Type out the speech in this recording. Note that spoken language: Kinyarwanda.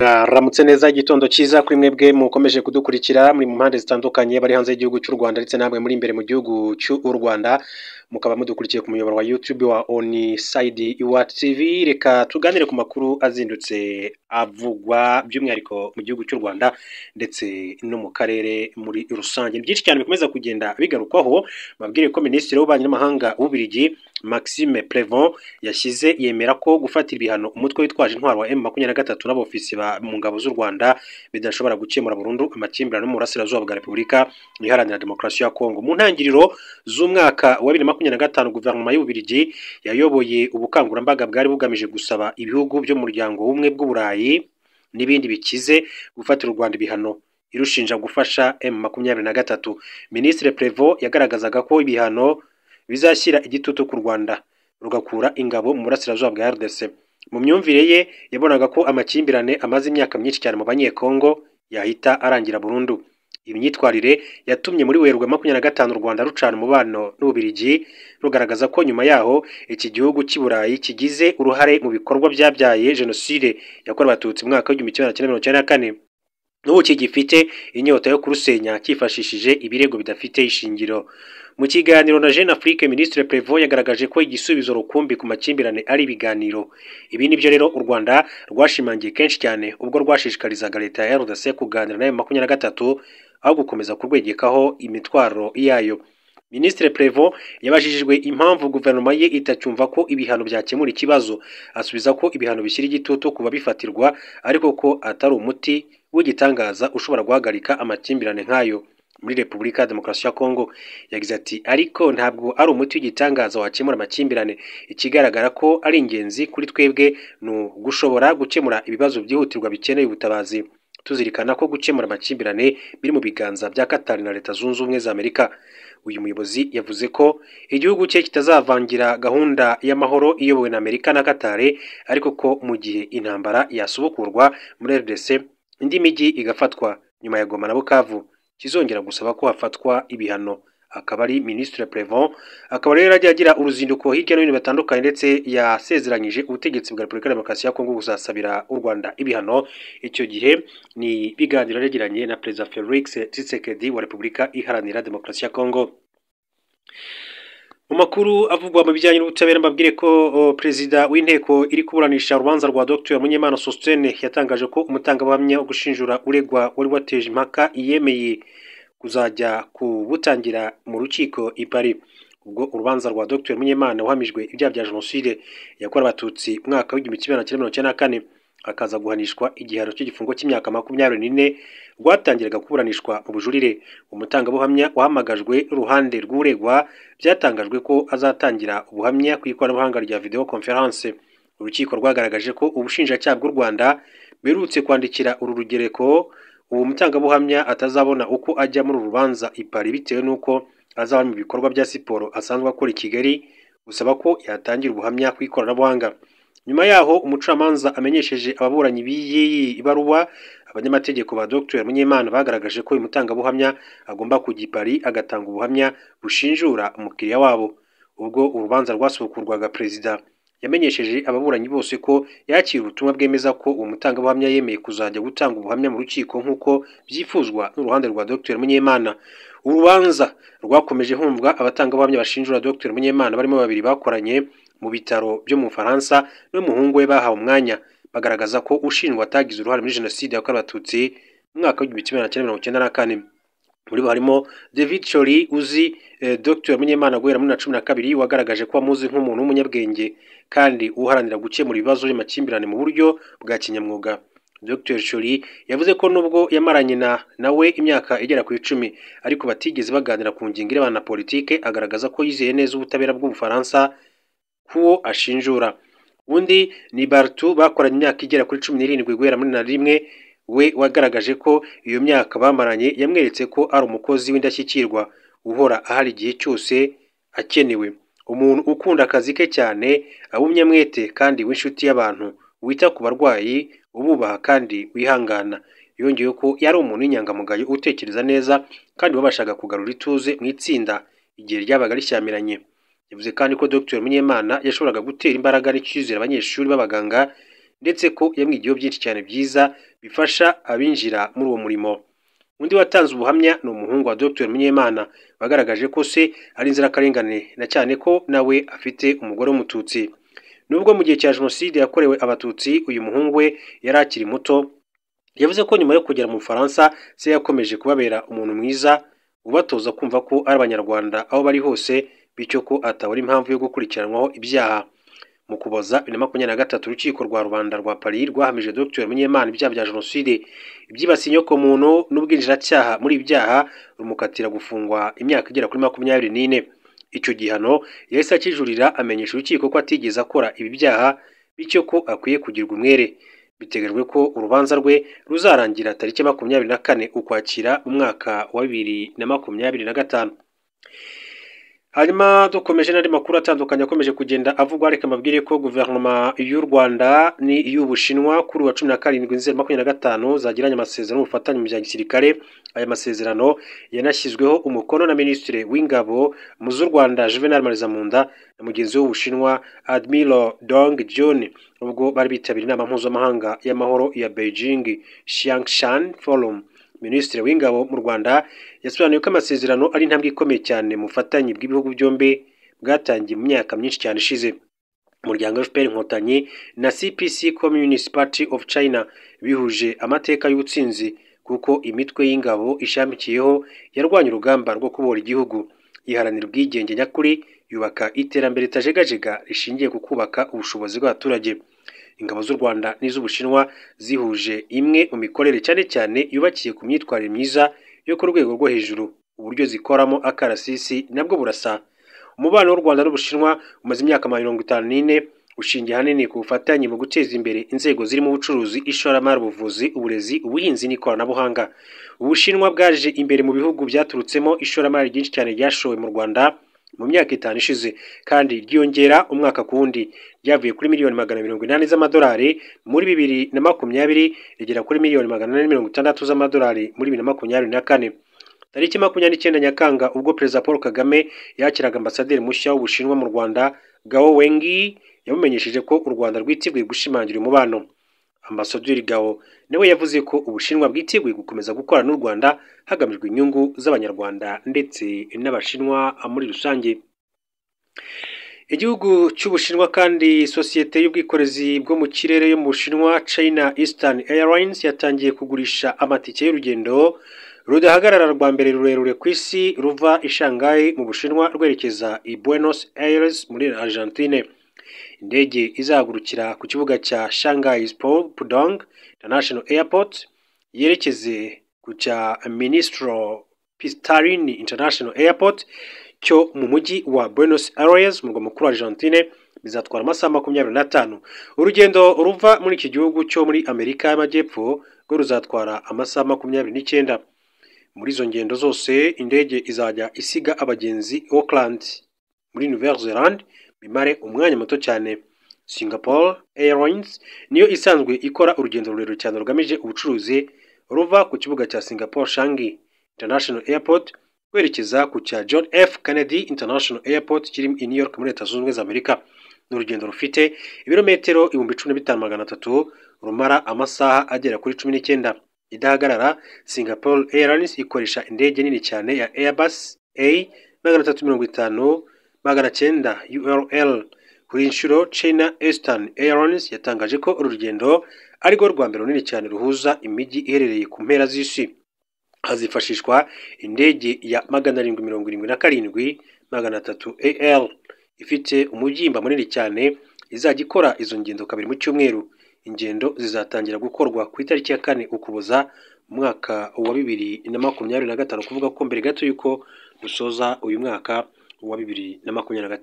Mwaramutse neza, igitondo cyiza kuri mwebwe mukomeje kudukurikira muri mu mpande zitandukanye, bari hanze y'igihugu cy'u Rwanda ndetse namwe muri imbere mu gihugu cy'u Rwanda, mukaba mudukurikiye ku muyoboro wa YouTube wa Onisayidi Iwacu TV. Reka tuganire ku makuru azindutse avugwa by'umwihariko mu gihugu cy'u Rwanda ndetse no mu karere muri rusange. Ni byinshi cyane bikomeza kugenda bigarukwaho. Babwire ko Minisitiri w'Ububanyi n'Amahanga w'Ububiligi, Maxime Prevot, yashyize yemera ko gufatira ibihano umutwe witwaje intwaro wa M23 n'abofisi ba mu ngabo z'u Rwanda bidashobora gukemura burundu amakimbirane mu burasirazuba bwa Repubulika Iharanira Demokarasi ya Kongo. Mu ntangiriro z'umwaka wa 2025, guverinoma y'Ububiligi yayoboye ubukangurambaga bwari bugamije gusaba ibihugu byo mu muryango w'ubumwe bw'Uburayi n'ibindi bikize gufatira u Rwanda ibihano, irushinja gufasha M23. Minisitiri Prevot yagaragazaga ko ibihano bizashyira igitutu ku Rwanda rugakura ingabo mu burasirazuba bwa RDC. Mu myumvire ye, yabonaga ko amakimbirane amaze imyaka myinshi cyane mu Banyekongo yahita arangira burundu. Imyitwarire yatumye muri Werurwe 25 u Rwanda rucana umubano n'Ububiligi, rugaragaza ko nyuma yaho iki gihugu cy'i Burayi kigize uruhare mu bikorwa byabyaye Jenoside yakorewe Abatutsi mu mwaka w'1994, n'ubu kigifite inyota yo kurusenya cyifashishije ibirego bidafite ishingiro. Mu kiganiro na Jeune Afrique, Minisitiri Prevot yagaragaje ko igisubizo rukumbi ku makimbirane ari ibiganiro. Ibi nibyo rero u Rwanda rwashimangiye kenshi cyane ubwo rwashishikarizaga leta ya RDC kuganira na M23 aho gukomeza kurwegekaho imitwaro yayo. Minisitiri Prevot yabajijwe impamvu guverinoma ye itacyumva ko ibihano byakemura ikibazo, asubiza ko ibihano bishyira igitutu ku babifatirwa, ariko ko atari umuti w'igitangaza ushobora guhagarika amakimbirane nk'ayo muri Repubulika ya Demokarasi ya Kongo. Yagize ati: "Ariko ntabwo ari umuti w'igitangaza wakemura amakimbirane. Ikigaragara ko ari ingenzi kuri twebwe ni ugushobora gukemura ibibazo byihutirwa bikeneye ubutabazi, tuzirikana ko gukemura amakimbirane biri mu biganza bya Qatar na Leta Zunze Ubumwe za Amerika." Uyu muyobozi yavuze ko igihugu cye kitazavangira gahunda y'amahoro iyobowe na Amerika na Qatar, ariko ko mu gihe intambara yasubukurwa muri RDC, indi mijyi igafatwa nyuma ya Goma na Bukavu, kizongera gusaba ko hafatwa ibihano. Akaba ari Minisitiri Prevot, akaba rero yagiye agira uruzinduko hirya no hino batandukanye, ndetse yasezeranyije ubutegetsi bwa Repubulika ya Demokarasi ya Kongo kuzasabira u Rwanda ibihano. Icyo gihe ni ibiganiro yagiranye na Perezida Felix Tshisekedi wa Repubulika Iharanira Demokarasi ya Kongo. Mu makuru avugwa mu bijyanye n'ubutabera, mbabwire ko Perezida w'inteko iri kuburanisha urubanza rwa Dr Munyemana Sostene yatangaje ko umutangabuhamya wo gushinjura uregwa wari wateje impaka yemeye kuzajya kubutangira mu rukiko i Paris. Ubwo urubanza rwa Dr Munyemana wahamijwe ibyaha bya Jenoside yakorewe Abatutsi mu mwaka w'1994, akaza guhanishwa igihano cy'igifungo cy'imyaka 24, rwatangiraga kuburanishwa mu bujurire, umutangabuhamya wahamagajwe n'uruhande rw'uregwa byatangajwe ko azatangira ubuhamya ku ikoranabuhanga rya video conference. Urukiko rwagaragaje ko ubushinjacyaha bw'u Rwanda buherutse kwandikira uru rugereko uwo mutangabuhamya atazabona uko ajya muri uru rubanza i Paris bitewe n'uko azaba mu bikorwa bya siporo asanzwe akora i Kigali, gusaba ko yatangira ubuhamya ku ikoranabuhanga. Nyuma yaho umucamanza amenyesheje ababuranyi b'iyi ibaruwa, abanyamategeko ba Dr Munyemana bagaragaje ko uyu mutangabuhamya agomba kujya i Paris agatanga ubuhamya bushinjura umukiriya wabo. Ubwo urubanza rwasubukurwaga, Perezida yamenyesheje ababuranyi bose ko yakira ubutumwa bwemeza ko uwo mutangabuhamya yemeye kuzajya gutanga ubuhamya mu rukiko nk'uko byifuzwa n'uruhande rwa Dr Munyemana. Urubanza rwakomeje humvwa abatangabuhamya bashinjura Dr Munyemana, barimo babiri bakoranye mu bitaro byo mu Bufaransa n'umuhungu we, bahawe umwanya bagaragaza ko ushinjwa atagize uruhare muri Jenoside yakorewe Abatutsi mu mwaka w'1994. Muri bo harimo David Chori uzi Dr Munyemana guhera muri 2012, wagaragaje ko amuzi nk'umuntu w'umunyabwenge kandi uharanira gukemura ibibazo by'amakimbirane mu buryo bwa kinyamwuga. Dr Chori yavuze ko nubwo yamaranye na nawe imyaka igera ku 10, ariko batigeze baganira ku ngingo irebana na politike, agaragaza ko yizeye neza ubutabera bw'Ubufaransa kuwo ashinjura. Undi ni Bartu bakoranye imyaka igera kuri 17 guhera muri na rimwe, we wagaragaje ko iyo myaka bamaranye yamweretse ko ari umukozi w'indashyikirwa uhora ahari igihe cyose akenewe, umuntu ukunda akazi ke cyane, umunyamwete kandi w'inshuti y'abantu, wita ku barwayi, ububaha kandi wihangana. Yongeyeho ko yari umuntu w'inyangamugayo, utekereza neza kandi wabashaga kugarura ituze mu itsinda igihe ryabaga rishyamiranye. Yavuze kandi ko Dr Munyemana yashoboraga gutera imbaraga n'icyizere abanyeshuri b'abaganga ndetse ko yamwigiyeho byinshi cyane byiza bifasha abinjira muri uwo murimo. Undi watanze ubuhamya ni umuhungu wa Dr Munyemana, wagaragaje ko se ari inzirakarengane na cyane ko nawe afite umugore w'Umututsi. Nubwo mu gihe cya Jenoside yakorewe Abatutsi uyu muhungu we yari akiri muto, yavuze ko nyuma yo kugera mu Bufaransa se yakomeje kubabera umuntu mwiza ubatoza kumva ko ari Abanyarwanda aho bari hose, bityo ko atabura impamvu yo gukurikiranwaho ibyaha. Mu Kuboza 2023, urukiko rwa rubanda rwa Paris rwahamije Dr Munyemana ibyaha bya Jenoside, ibyibasiye inyokomuntu n'ubwinjiracyaha. Muri ibi byaha rumukatira gufungwa imyaka igera kuri 24. Icyo gihano yahise akijurira, amenyesha urukiko ko atigeze akora ibi byaha, bityo ko akwiye kugirwa umwere. Biteganyijwe ko urubanza rwe ruzarangira tariki 24 Ukwakira mu mwaka wa 2025. Hanyuma dukomeje n'andi makuru atandukanye akomeje kugenda avugwa, reka mbabwire ko guverinoma y'u Rwanda ni iy'Ubushinwa kuri uwa 17 Nzeri 25 zagiranye amasezerano y'ubufatanye mu bya gisirikare. Aya masezerano yanashyizweho umukono na Minisitiri w'Ingabo mu z'u Rwanda Juvenal Marizamunda na mugenzi we w'Ubushinwa Admiral Dong Jun, ubwo bari bitabiriye inama mpuzamahanga y'amahoro ya Beijing Xiangshan Forum. Minisitiri w'Ingabo mu Rwanda yasobanuye ko amasezerano ari intambwe ikomeye cyane mu bufatanye bw'ibihugu byombi bwatangiye mu myaka myinshi cyane ishize. Umuryango FPR Inkotanyi na CPC Communist Party of China bihuje amateka y'ubutsinzi, kuko imitwe y'ingabo ishamikiyeho yarwanya urugamba rwo kubohora igihugu, iharanira ubwigenge nyakuri, yubaka iterambere ritajegajega rishingiye ku kubaka ubushobozi bw'abaturage. Ingabo z'u Rwanda n'iz'Ubushinwa zihuje imwe mu mikorere cyane cyane yubakiye ku myitwarire myiza yo ku rwego rwo hejuru. Uburyo zikoramo akarasisi nabwo burasa. Umubano w'u Rwanda n'Ubushinwa umaze imyaka 54, ushingiye ahanini ku bufatanye mu guteza imbere inzego zirimo ubucuruzi, ishoramari, ubuvuzi, uburezi, ubuhinzi n'ikoranabuhanga. Ubushinwa bwaje imbere mu bihugu byaturutsemo ishoramari ryinshi cyane ryashowe mu Rwanda mu myaka 5 ishize, kandi ryiyongera umwaka ku wundi. Ryavuye kuri miliyoni 280 z'amadolari muri 2020 rigera kuri miliyoni 460 z'amadolari muri 2024. Tariki 29 Nyakanga, ubwo Perezida Paul Kagame yakiraga ambasaderi mushya w'Ubushinwa mu Rwanda Gao Wengi, yamumenyesheje ko u Rwanda rwiteguye gushimangira umubano. Ambasaderi Gao nawe yavuze ko Ubushinwa bwiteguye gukomeza gukorana n'u Rwanda hagamijwe inyungu z'Abanyarwanda ndetse n'Abashinwa muri rusange. Igihugu cy'Ubushinwa kandi, sosiyete y'ubwikorezi bwo mu kirere yo mu Bushinwa China Eastern Airlines yatangiye kugurisha amatike y'urugendo rudahagarara rwa mbere rurerure ku isi ruva i Shanghai mu Bushinwa rwerekeza i Buenos Aires muri Argentine. Indege izahagurukira ku kibuga cya Shanghai Pudong International Airport yerekeze ku cya Ministro Pistarini International Airport cyo mu mujyi wa Buenos Aires, umurwa mukuru wa Argentine, bizatwara amasaha 25. Urugendo ruva muri iki gihugu cyo muri Amerika y'Amajyepfo rwo ruzatwara amasaha 29. Muri izo ngendo zose indege izajya isiga abagenzi Auckland muri Nouvelle-Zélande bimare umwanya muto cyane. Singapore Airlines niyo isanzwe ikora urugendo rurerure cyane rugamije ubucuruzi ruva ku kibuga cya Singapore Changi International Airport kwerekeza ku cya John F Kennedy International Airport kiri i New York muri Leta Zunze Ubumwe za Amerika. Ni urugendo rufite ibirometero 15,300 rumara amasaha agera kuri 19 idahagarara. Singapore Airlines ikoresha indege nini cyane ya Airbus A 350 900 URL. Kuri inshuro China Eastern Airlines yatangaje ko uru rugendo ari rwo rwa mbere runini cyane ruhuza imijyi iherereye ku mpera z'isi. Hazifashishwa indege ya 777 300 AL ifite umubyimba munini cyane, izajya ikora izo ngendo kabiri mu cyumweru. Ingendo zizatangira gukorwa ku itariki ya 4 Ukuboza umwaka wa 2025, kuvuga ko mbere gato y'uko dusoza uyu mwaka wa 2025.